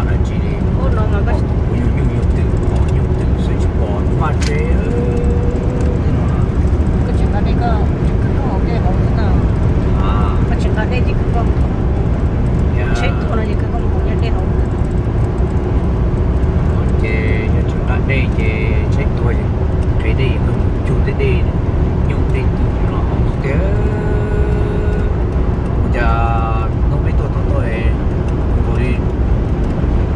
dab tsi li. Ub, no mas koj, kuv yug nyuj yug twm, pom nyuj twm xwb tsis pom vaj tsev. Koj tseem nqa dej, koj tseem kwv koj hauv dej hauv xwb na. Koj tseem nqa dej ces kwv koj, tsheb tuag no ces kwv koj mus pom nyob dej hauv. Ces yog tseem nqa dej ces tsheb tuag ces qheb dej, koj mus cug tej dej, nyuj dej twm los hauv xwb tiag. Ua cas hnub peb tuaj tod tuaj es nkaus li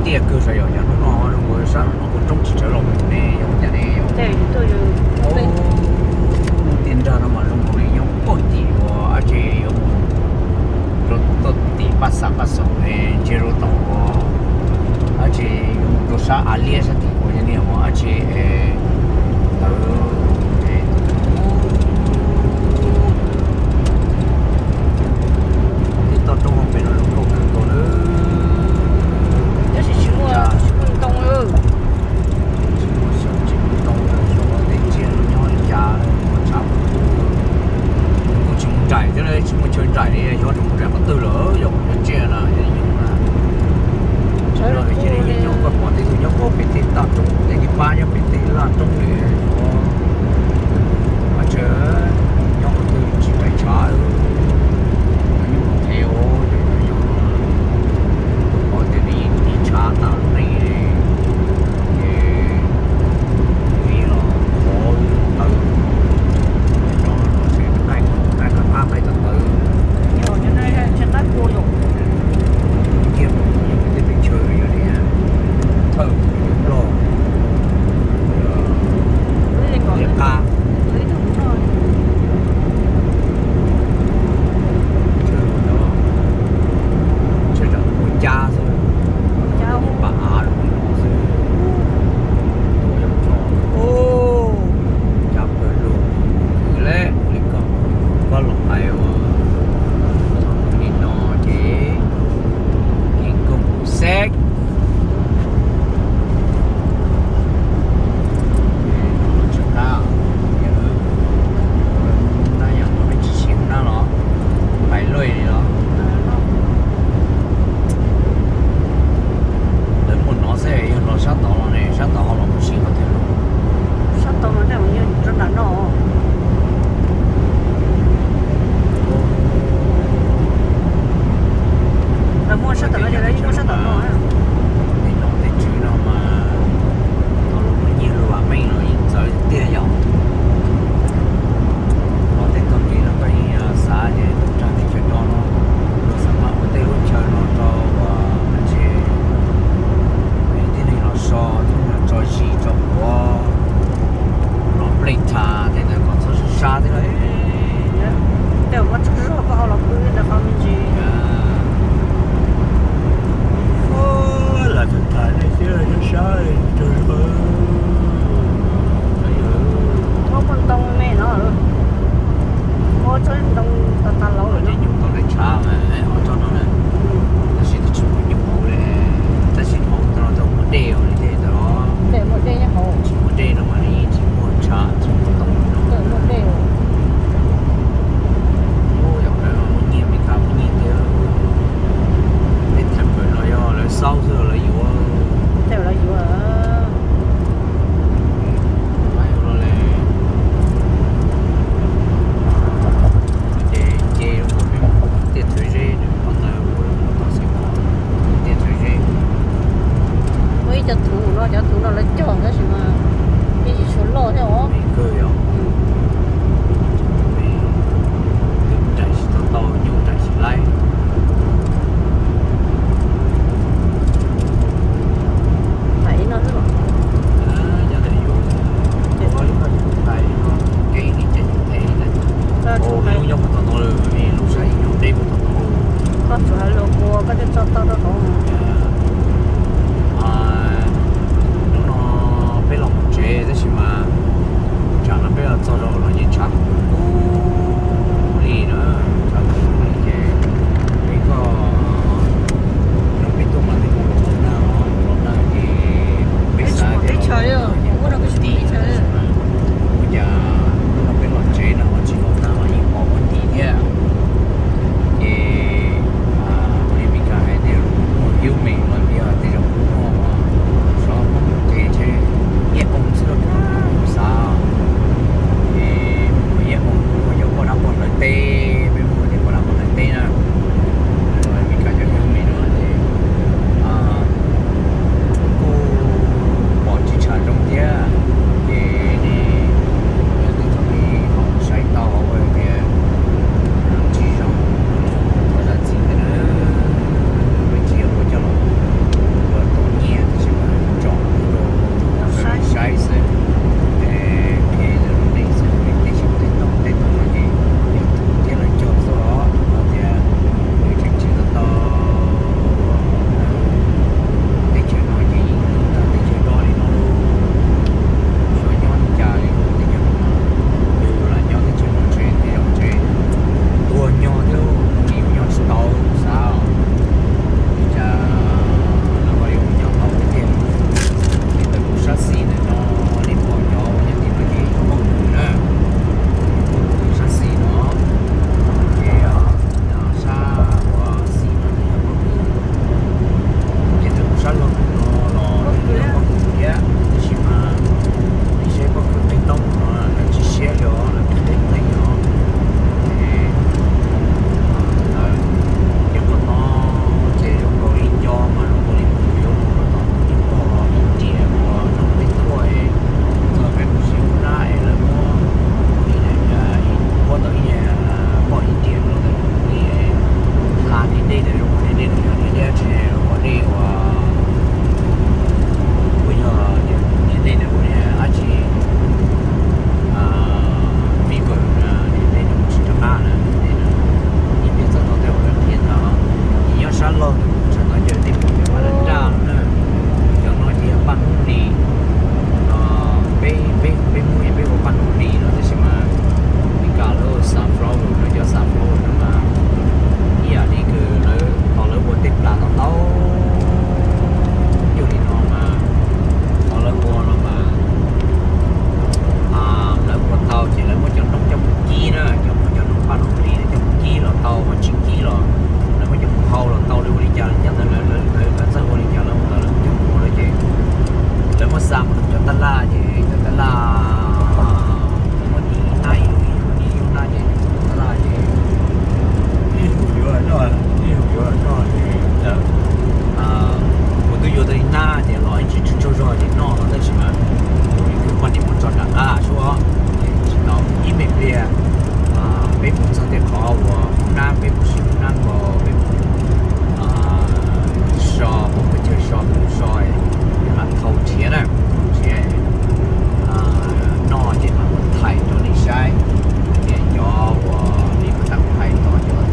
tiaj kawg sav, yog hnub no zoo nkaus sab no kuj roob tsis tshawv los ne, yog ua cas ne yom. Tiaj nrag no mas zoo nkaus li nyob poj tim uas dab tsi yuav mus rau toj tim Paj Xas Paj Xaum es ntsia rau tom uas dab tsi yuav mus rau sab Av Liab sab tim uas yog niag uas dab tsi ntawd. Tib toj roob hauv pes no zoo nkauj kawg nkaus na. Tab sis tsis muaj, tsis muaj ntoo. Tsis muaj xyoob tsis muaj ntoo, xyov tej tsiaj nyob li cas, tshav kuj tsis mus nraim thiab, tsis muaj chaw nraim li, xyov rau mus nraim qhov twg lawm, yog mus nyob tsiaj na, yog yus na. Cia li nyob koj pom tej tug nyob puag pem tej laj roob, tej niag pab nyob pem tej laj roob li, xyov vaj tsev nyob qhov twg tsis nraim tshav. Nyuj los thev os, nyuj los, qhov tias tiv tshav tas neeg li, ces tiv los qhov tawv, no no ces qaij qaij qab qaij tawv tawv. Kiag mus tej pes chaw yog li thawj loj, liab qab. Tsawg tsam ua cab xwb, pam av zoo li no xwb. Cab pawg lug, khwv leb ua li ko, koj los hais uas li no ces kev kawg mus xeb. Tsis qab, na yam no peb tsis siv hauv nab los, pais luaj li los. Lawv muaj no xwb, yog los sab tod los ne, sab tod ho los mus siv qhov twg los? Sab tod mas tej zaum yog rau nram no. Lawv muaj sab tom no ces lawv yeej muaj sab tom no. Tej nom tej tswv no mas thaum lawv muaj nyiaj lawm vam meej los yeej txawv tiag yom. Los tej tog kev no koj yeej xav tias tag teb chaws no no, luag xav mas ua tej lub chaw no rau uas dab tsi, tib neeg los so, tib neeg los tso zis tso quav, los nplej tha tej ntawd kom txhob sab sab thiab lauj. Tej uas koj tsaug zog koj ho los pw ntawd qhov me ntsis. Lam tham tham nej thiab sab sab. Muaj ntoo me no, muaj tsob ntoo tas tas laus lawm. Nyuj tau lawv tshav mas ho tso no na. Tab sis twb tsis muaj nyuj hauv li, tab sis hauv tau tau muaj dej li tej ntawd. Tsis muaj dej no mas yeej tsis muaj tshav tsis muaj ntoo no. Yog lawv muaj nyiaj Meskas muaj nyiaj tiag, tej thaj pawg no yog lawv xauj xwb lawv yuav. Ces nce rau pem tiaj thawv zeb, qhov ntawd ua tau xwb, tiaj thawv zeb. Muaj ib cov thuv no, cov thuv no lawv cog tab sis mas yeej tsis tshua loj thiab os. Kawg yog, twb nraim tsis tau tau, nyuj nraim tsis laib. Thaiv no xwb los? Nyob ntawm yus, ua li koj tsuas thaiv no, kev li ces thaiv li ntawd. Ua lub nyob puag tom no lawm, lub sab ib nyuag deb puag tom no. Koj tsuas hais lus ua koj thiaj tso tau rau hauv. Hnub no peb los mus tsev tab sis mas tsam no peb los txog rau los yeej tshav kub kub li na, tshav kub kub li ces Tab mus rau cov tab laj ces cov tab laj muaj hnab ib yug ib yug ib yug hnab ces cov tab laj ces ib yug yuav noj, ib yug yuav noj ces kuv twb yuav tau ib hnab ces los ib tsis tsaug zog ces noj no tab sis mas kuv poj niam muab tso nram qab suab ces tsis tau ib me pliag peb mus txog tej qhov uas hoob nab peb mus sib hoob nab nkaus peb mus so peb mus chaw so peb mus so mam thau nrhiav na, thau nrhiav noj ces mam thaij rau nej saib. Tias cov uas li kuv tau hais tau cov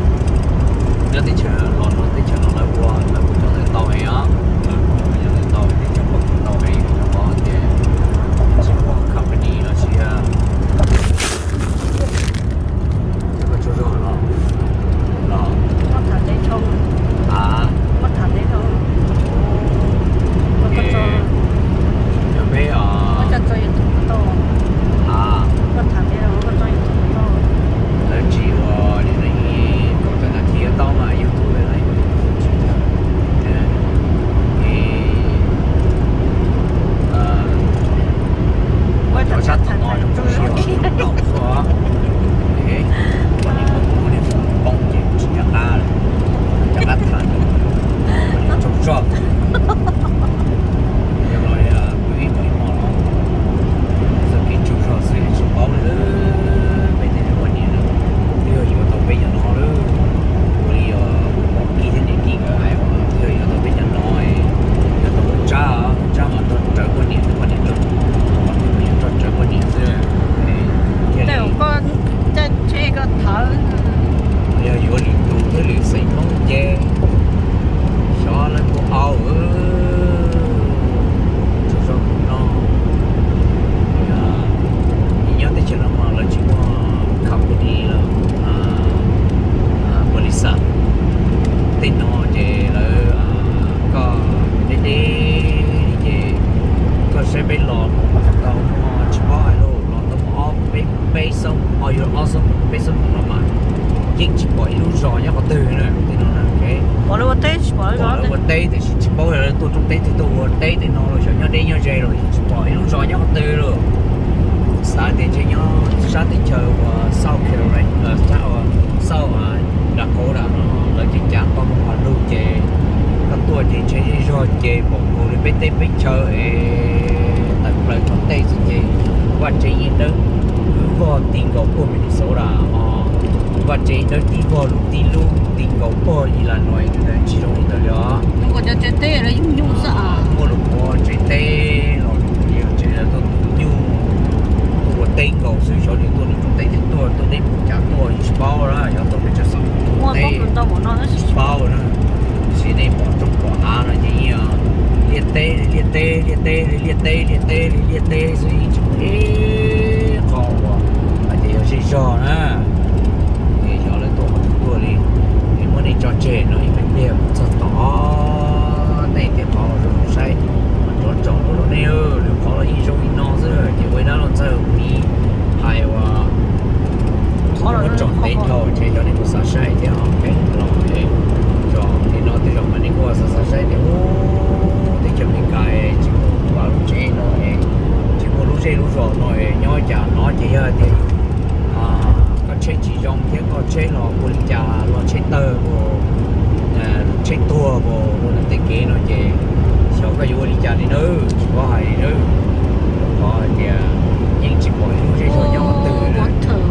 nyob teb chaws los no teb chaws no lawv ua lawv ua cov ntawd tau heev os, cov ntawd tau teb chaws pom tau heev, cov tias tsis muaj company los sis Koj tsaug zog los, los tham teb thoob, a, koj tham teb thoob, koj tso, yog peb os, koj tso YouTube tau, a, koj tham teb thoob koj tso YouTube tau. Lawv tsis ua li ne, kaum tawm nas this tau mas YouTube lawv tsis tau. Cov sab tom no zoo zoo siab, zoo nraum xwb, poj niam muab kuv lub teléfono poob ces tsis nco qab lawm, nco qab tham, poj niam tsaug zog. Yog los kuv ib muaj ib hmo no txoj kev tsaug zog xwb tsis paub li, peb tej poj niam twb yog yuav tau peb cov no lawm, ua li yog pom kij thiab niam kij nkawd hais twb yog yuav tau peb cov no, yuav tau tus tsab, tus tsab mas rau rawv poj niam, poj niam rau, poj niam rau rawv poj niam xwb. Thiaj li yog yuav lwm tus thiab lwm xeem Hmoob ces xyov lawv kuj au, tsaug zog tus no. Nyob teb chaws no mas lawv tsis muaj company los, npaus lis xas, tej no ces lawv, koj deb deb li ces koj saib peb los tau muaj tsis paub hais lauj, los tau muaj ob peb, peb xab, ob yog ob xab, peb xab no mas yeej tsis pom ib lub zos nyob qhov twg na tej no na. Pom lawv ua teb tiam sis tsis paub yog lawv tuaj roob teb twg tuaj ua teb tej no los xyov nyob deb nyob ze los yeej tsis pom ib lub zos nyob qhov twg lauj. Xav tias ntshe nyob sab teb chaws uas South Carolina, South Dakota no lawv ces cav tau mus hauv lug ces koj tuaj ces ntshe zej zog ces pom nkaus li peb teb peb chaw es tawm plaws tom ntej xwb ces vaj tsev yeej dawb, wb vog ti nkaus puag Minnesota os, vaj tsev dawb tib vog lug tib lub ti nkaus puag Illinois ntawd tsis zoo li ntawd li os. Muaj lus ua tsev teb los tsev tuaj tus nyuj, tuaj ua teb nkaus xwb, xyov nws tuaj nws roob teb twg tuaj, tuaj deb puas cas tuaj tsis paub na, xyov tuaj peb tsev xeem teb tsis paub na. Tiam sis nej pom roob pom av no ces yeej liaj teb liaj teb liaj teb li liaj teb liaj teb li liaj teb xwb, yeej tsis muaj ib qho uas hais tias yog zej zog na. Ces xyov lawv tuaj qhov twg tuaj li, es muab nej tso tseg no ib me pliag mus txog tom ntej tej qhov zoo saib, mas rov tsom dua rau nej, lwm qhov los yeej zoo li no xwb ces ua ib dab laug ntxawg ua miv hais ua muab tsom ntev dhau ces xyov nej puas xav saib thiab. Los txog li no tej zaum mas nej kuj xav xav saib tias ub, teb chaws Amelikas tsis muaj lub tsev no, tsis muaj lub zej lub zos no, nyob cas no ces yog tias koj tsheb tsis zoo thiab koj tsheb los ua li cas los tsheb tawg, tsheb tuag ua ntawm tej kev no ces xyov koj yuav ua li cas li nawb, tsis paub hais li nawb. Qhov hais tias yeej tsis pom ib lub zej zog nyob qhov twg li lawm.